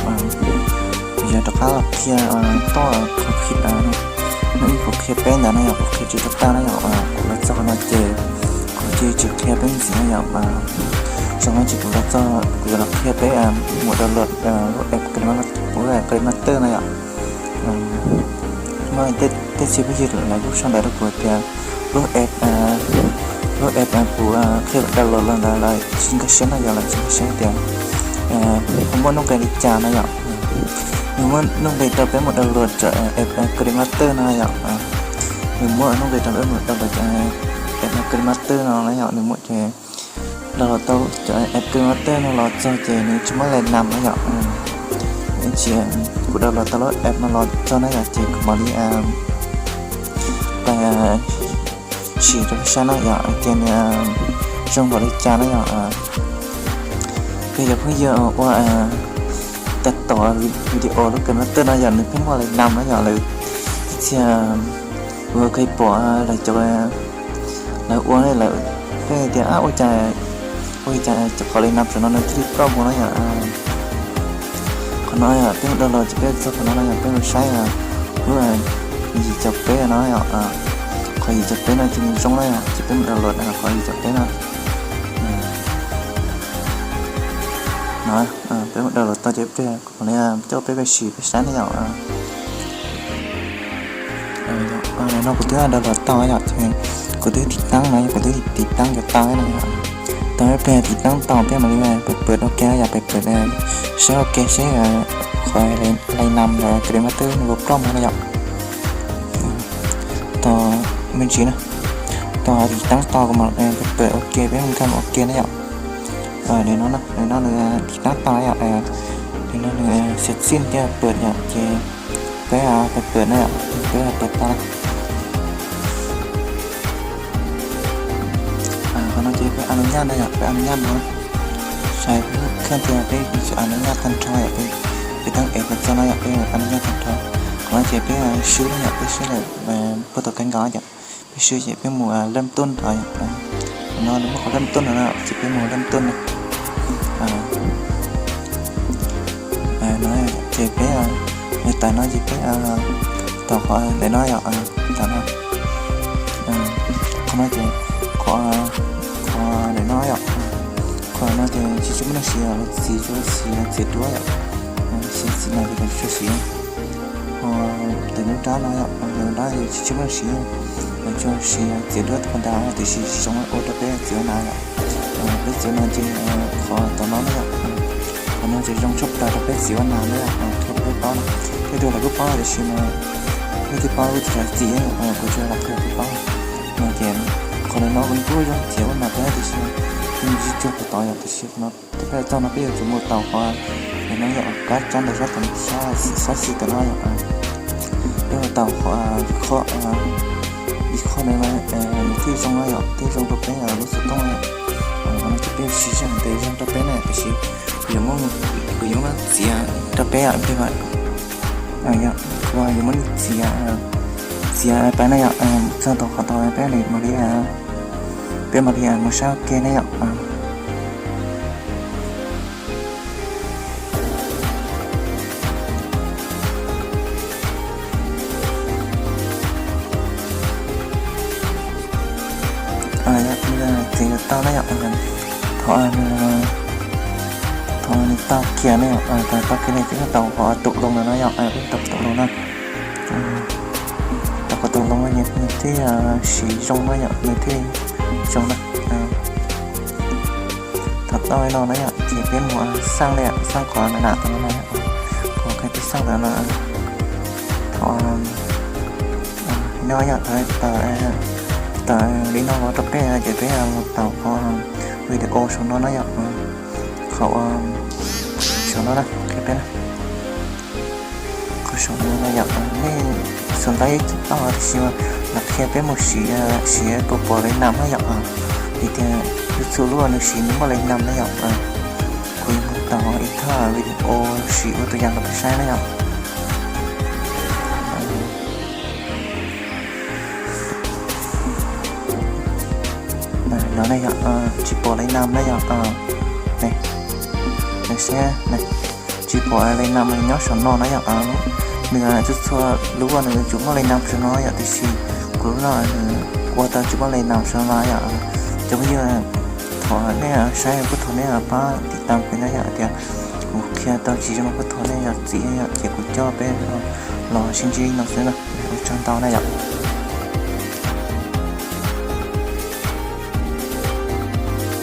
Kuv yuav rov qab los qhia toj qhov qhia, no ib kuv qhia peb ntawd na yom, kuv qhia tsis tau tag na yom, kuv los txog qhov no ces kuv cia li tsis qhia peb ntxiv na yom. Zoo no ces kuv los txog kuv yuav los qhia peb mus download lub app, lub app KineMaster no yom. Muaj tej txhia phooj ywg lawv kuj sau ntawv rau kuv tias lub app, lub app kuv qhia download los ntawd lawv tsis nkag siab no yom, lawv tsis nkag siab tias ho muaj nuj nqis li cas no yom. Nws muaj nuj nqis rau peb mus download cov app KineMaster no yom. Nws muaj nuj nqis rau peb mus download cov app KineMaster no na yom, nws muaj ces download tau cov app KineMaster no los txog ces nws tsis muaj lais nam na yom. Tsis, kuv download tau lub app no los txog na yom, ces kuv mam li pais sim rau peb saib na yom, tias nws zoo npaum li cas na yom. Peb cov phooj ywg ua tab tom video lub KineMaster no yom, nws pheej muaj lais nam na yom, lawv txhia kuv kheev pom lawv cov lawv ua ne lawv pheej tias ua cas, ua cas cov qhov lais nam saum no nws thiaj li ploj mus na yom. Qhov no yom peb mus download ces peb txog qhov no no yom, peb mus saib lub yim caum peb no yom. Qhov yim caum peb no ces nws zoo na yom, ces peb mus download qhov yim caum peb no. No peb mus download tau ces peb coj peb pais sim peb saib na yom. No kuv twb download tau yom, kuv twb tiv taab no, kuv twb tiv taab cov tau na yom. Tau peb tiv taab tau peb mam li pais pawm ua ke yom, pais pawm saib ua ke seb qhov lais nam ntawd KineMaster nws puas ploj mus na yom. Tos me ntsis na, tos tiv taab tau kuv mam pais pawm ua ke, peb nkag mus ua ke na yom. Nim no, nim no nws tiv taab tau yom, nim no nws xav txij tias pawm yom, ces peb pais pawm na yom, peb pais tau na. Qhov no ces peb a nu nyaj na yom, peb a nu nyaj no, sai kheej tias peb tsis a nu nyaj tag nrho yom, peb taab es txog no yom, peb a nu nyaj tag nrho. Qhov no ces peb swb na yom, peb swb lawm puag tom kab nkaus yom, peb swb ces peb mus laj tuj no yom. No nws muaj qhov laj tuj no na, ces peb mus laj tuj na. No ces peb, nws tas no ces peb tau qhov ntawm no yom, tas no. Qhov no ces qhov, qhov ntawm no yom, qhov no ces tsis tshua muaj neeg siv, lawv txiav tsuas siv txiav duab yom, siv txiv no ces lawv tsis tshua siv. Ho ntawm lub nrab no yom, ntawm lub nrab ces tsis tshua muaj neeg siv, lawv tsuas siv txiav duab qhov ntawd tiam sis zoo ua rau peb txiav ua nas yom. Peb txiav ua nas ces qhov tom no na yom, qhov no ces zoo tshaj plaws rau peb txiav ua nas na yom, qhia rau peb paub na. Tej tug lawv kuj paub tiam sis mas leej twg paub kuj tsis xav txiav, kuv tsuas los qhia peb paub no ces qhov ntawm no kuj zoo txiav ua nas thiab tiam sis nws tsis cuag qhov tod yom, tiam sis qhov no peb txog no peb yuav tsum mus tau qhov ntawm no yom, kab tsab ntawm sab tom sab xis tom no yom. Peb mus tau qhov record, record ntawd mas nws thiaj zoo no yom, thiaj zoo rau peb lub xov tooj yom. Qhov no ces peb siv zog ntev zog rau peb na, tiam sis kuv yuav muab, kuv yuav muab txiav rau peb yom, kuv yuav muab txiav, txiav pab na yom, txog tau qhov tod peb mam li, peb mam li mus saib ua ke na yom. Txiav yuav tau na yom, thov, thov nws tau kiag na yom, tau kiag ne ces peb tau qhov tus loo no na yom, peb tau tus loo na. Tau qhov tus loo nws thiaj siv zoo na yom, nws thiaj zoo na. Thaum tau li no na yom, ces peb mus xaj li, xaj qhov na, na, qhov qhia peb xaj ntawd na. Thaum no yom, thaum tawm li no los rau peb ces peb mus tau qhov video saum no na yom, qhov saum no na, qhia peb na. Qhov saum no na yom, nej xav tau ib txoj toj tiam sis los qhia peb mus siv, siv puas pom li nas na yom. Vim tias lub txhua lub nws siv nws muaj li nas na yom. Kuv yuav mus tau ib thaj video siv ua tus yam rau peb saib na yom. No na yom, tsis pom li nas na yom. Saib, tsis Tsis pom le nam nyob saum no na yom. Nws txhua txhua lub nws tsuas muaj le nam saum no yom, tiam sis kuv lub no nws ua tau tsis muaj le nam saum no yom. Cov phooj ywg, thov nej saib puag thaum nej pab tiv tam kuv na yom, tias kuv qhia tau tsis zoo puag thaum nej yog txiv yom, ces kuv coj peb los sib ntsib no xwb na. Ua tsaug ntau na yom.